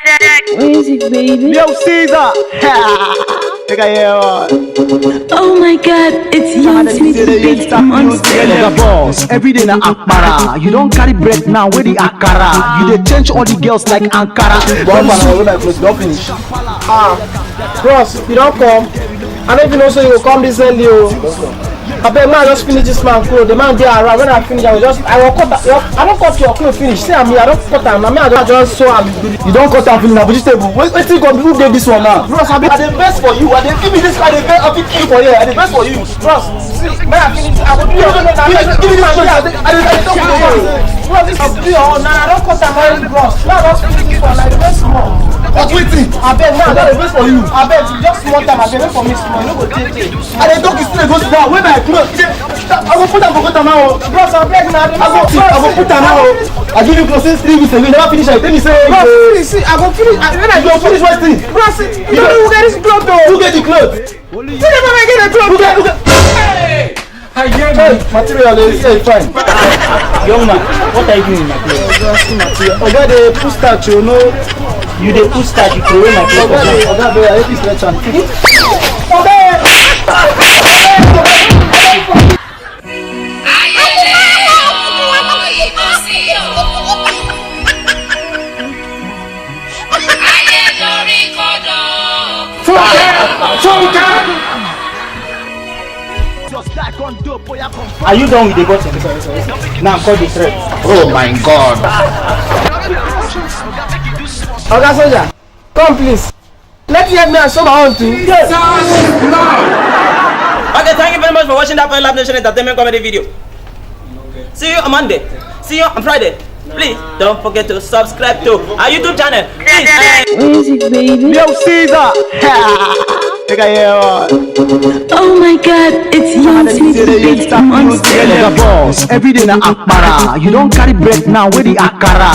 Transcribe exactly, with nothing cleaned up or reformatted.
Where is it, baby? Yo, Caesar. Take a year. Oh my god, it's Young Smith, the big monster. Oga boss, every day na akpara. You don carry bread now with the akara. You dey change all the girls like Ankara. Don finish. Ah, bros, you don come. I no even know say you go come this early o. Abeg, make I just finish this man clothes. The man dey around. When I finish, I go just, I go cut, I don cut your clothes finish. See am here, I don cut am. Na me, I don just sew am. You don cut am finish na vegetable. Wait, wetin go be, who get this one now? Bros, abeg, I dey vex for you. I dey, give me this, I dey vex, I fit kill for here. I dey vex for you. Bros, see, make I finish. I go do your, give me, give me this clothes. I dey, I dey, I dey talk to you. Bros, this is do your own. Na I don cut am already, bros. Now I don finish this one. I dey vex small. But wetin? Abeg, now I don dey vex for you. Abeg, just small time. Abeg, wait for me small. You no go take it. I dey talk, you still dey go sit down. Where my clothes? I go put am for gutter now. Bros, abeg na. I go, I go put am now. I give you clothes since three weeks ago. You never finish am. You tell me say, bros, see, see, I go finish. I, when I go finish wetin? Bros, see, you no know who get this cloth o. Who get the cloth? See the man get the cloth. Who get, who get? Hey, material dey say fine. Young man, what are you doing in my place? Oga dey put starch o, no. You dey put starch, you throw away my clothes. Oga dey, oga dey, I hate this red chant. Are you done with the bottle? Now cut the thread. Oh my God. Oga soldier, come please. Let me help me and show my own too. Okay, thank you very much for watching that Fine Lab Nation Entertainment Comedy video. See you on Monday. See you on Friday. Please don't forget to subscribe to our YouTube channel. Please. Where is it, baby? Yo, Caesar. Take a year. Oh my god, it's Young Smith, the big monster. Oga boss, every day na akpara. You don carry bread now with the akara.